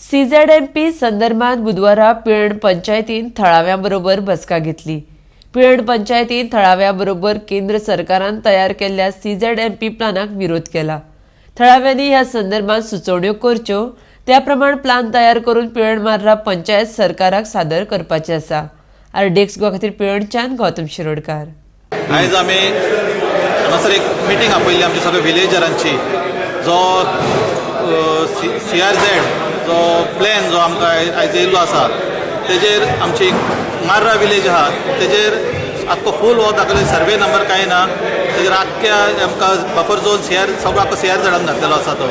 CZMP संदर्भात बुधवारा पिळर्ण पंचायतीन थळाव्या बरोबर बसका घेतली. पिळर्ण पंचायतीन थळाव्या बरोबर केंद्र सरकारान तयार केल्ल्या सीझेडएमपी प्लानाक विरोध केला. थळाव्यांनी ह्या संदर्भात सुचोवण्यो करच्यो, त्या प्रमाण प्लान तयार करून पिळर्ण मार्रा पंचायत सरकाराक सादर करपाचे आसा. आरडीएक्स गोवा खातीर पिळर्णच्यान गौतम शिरोडकार. आयज आमी हांगासर एक मिटींग आपयल्ली आमच्या सगळ्या विलेजरांची. जो सीआरझेड जो प्लॅन जो आमकां आयज येयल्लो आसा, तेजेर आमची मार्रा विलेज आहा, तेजेर आख्खो फूल हो दाखयलो. सर्वे नंबर कांय ना तेजेर. आख्ख्या आमकां बफर झोन सीआर सगळो आख्खो सीआरझेडान घातलेलो आसा तो.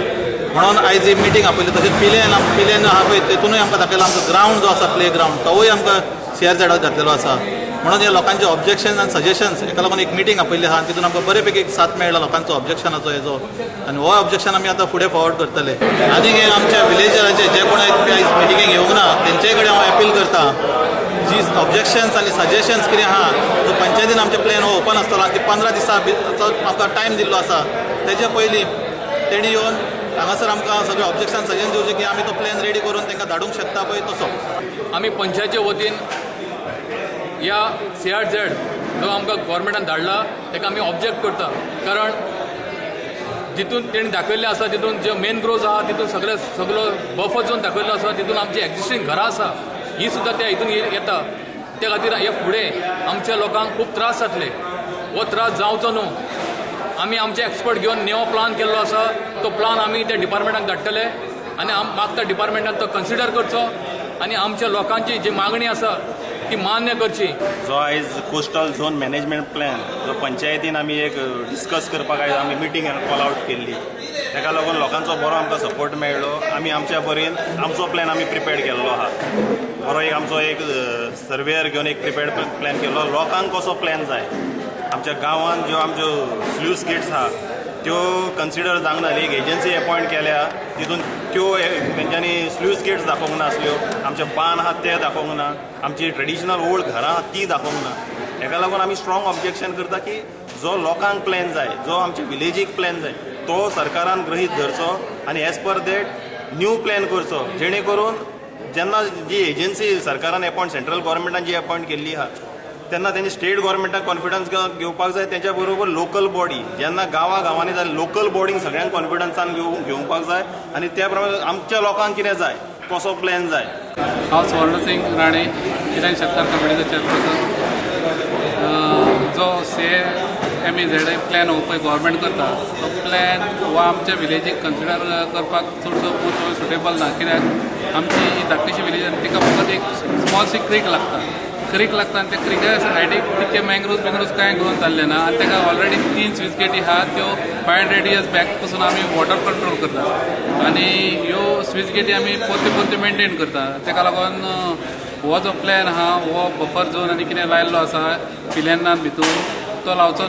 म्हणून आयज ही मिटींग आपयली. तशेंच पिलेन पिलेन आहा पळय, तेतूनय आमकां दाखयला. आमचो ग्रावंड जो आसा, प्ले ग्रावंड, तोवूय आमकां सीआरझेडाक घातलेलो आसा. म्हणून हे लोकांचे ऑब्जेक्शन आनी सजेशन्स हेका लागून एक मिटींग आपयल्ली आहा आनी तितून आमकां बरे पैकी एक साथ मेळ्ळा लोकांचो ऑब्जेक्शनाचो हेजो आनी हो ऑब्जेक्शन आमी आतां फुडें फॉरवर्ड करतले. आनी हे आमच्या विलेजरांचे जे कोण आयज मिटिंगेक येवंक ना, तेंचे कडेन हांव अपील करता, जी ऑब्जेक्शन्स आनी सजेशन्स कितें आहा, जो पंचायतीन आमचे प्लॅन हो ओपन आसतलो आनी ती 15 दिसां आमकां टायम दिल्लो आसा, तेजे पयलीं तेणी येवन हांगासर आमकां सगळे ऑब्जेक्शन सजेशन दिवचें की आमी तो प्लॅन रेडी करून तांकां धाडूंक शकता पळय तसो. आमी पंचायतच्या वतीन ह्या सीआरझेड जो आमकां गोवोरमेंटान धाडला ताका आमी ऑब्जेक्ट करता, कारण जितून तेणी दाखयल्लें आसा तितून जे मेनग्रोव्ज आहा, तितून सगळे सगलो बफर झोन दाखयल्लो आसा. तितून आमची एक्झिस्टींग घरां आसा, ही सुद्दां त्या हितून येता. त्या खातीर हे फुडें आमच्या लोकांक खूब त्रास जातले. हो त्रास जावचो न्हू, आमी आमचे एक्सपर्ट घेवन नवो प्लान केल्लो आसा. तो प्लान आमी त्या डिपार्टमेंटाक धाडटले आनी मागता डिपार्टमेंटान तो कन्सिडर करचो आनी आमच्या लोकांची जी मागणी आसा ती मान्य करची. जो आयज कोस्टल झोन मॅनेजमेंट प्लॅन जो पंचायतीन आमी एक डिस्कस करपाक आयज आमी मिटींग कॉल आवट केल्ली, ताका लागून लोकांचो बरो आमकां सपोर्ट मेळ्ळो. आमी आमच्या परीन आमचो प्लॅन आमी प्रिपेर्ड केल्लो आहा. बरो एक आमचो एक सर्वेयर घेवन एक प्रिपेर्ड प्लॅन केल्लो. लोकांक कसो प्लॅन जाय, आमच्या गांवांत ज्यो आमच्यो स्लूस गेट्स आहा त्यो कन्सिडर जावंक ना. एक एजन्सी अपॉयंट केल्या, तितून त्यो तेंच्यांनी स्लूस गेट्स दाखोवंक नासल्यो, आमचे बांद आहात ते दाखोवंक ना, आमची ट्रेडिशनल ओल्ड घरां आहात ती दाखोवंक ना. हेका लागून आमी स्ट्रॉंग ऑब्जेक्शन करता की जो लोकांक प्लॅन जाय, जो आमचे विलेजीक प्लॅन जाय, तो सरकारान गृहीत धरचो आनी as per that new plan करचो, जेणे करून जेन्ना जी एजन्सी सरकारान अपॉयंट, सेंट्रल गव्हर्मेंटान जी अपॉयंट केल्ली आहा, तेन्ना तेणी स्टेट गव्हर्मेंटाक कॉन्फिडन्स घेवपाक जाय. तेच्या बरोबर लोकल बॉडी जेन्ना गांवा गांवांनी जाय, लोकल बॉडींक सगळ्यांक कॉन्फिडन्सान घेवपाक जाय आनी त्या प्रमाणे आमच्या लोकांक कितें जाय, कसो प्लॅन जाय. हांव सुवर्णसिंग राणे, पिलेर्ण शेतकार कमिटीचो चेअरपर्सन. जो सीएमईझेड प्लॅन हो पळय गव्हर्मेंट करता, तो प्लॅन हो आमच्या विलेजीक कन्सिडर करपाक चडसो खूब सुटेबल ना, कित्याक आमची ही धाकटीशी विलेज आनी तिका फकत एक स्मॉलशी क्रीक लागता. क्रीक लागता आनी त्या क्रिका सायडीक तितके मँग्रोव्ज बिंग्रोव्ज कांय ग्रोवन जाल्ले ना आनी ताका ऑलरेडी तीन स्लूस गेटी आहा, त्यो 500 इयर्स बॅक पासून आमी वॉटर कंट्रोल करता आनी ह्यो स्लूस गेटी आमी परत्यो परत्यो मेनटेन करता. ताका लागून हो जो प्लॅन आहा, हो बफर झोन आनी कितें लायल्लो आसा पिलेर्नान भितूर, तो लावचो न्हू.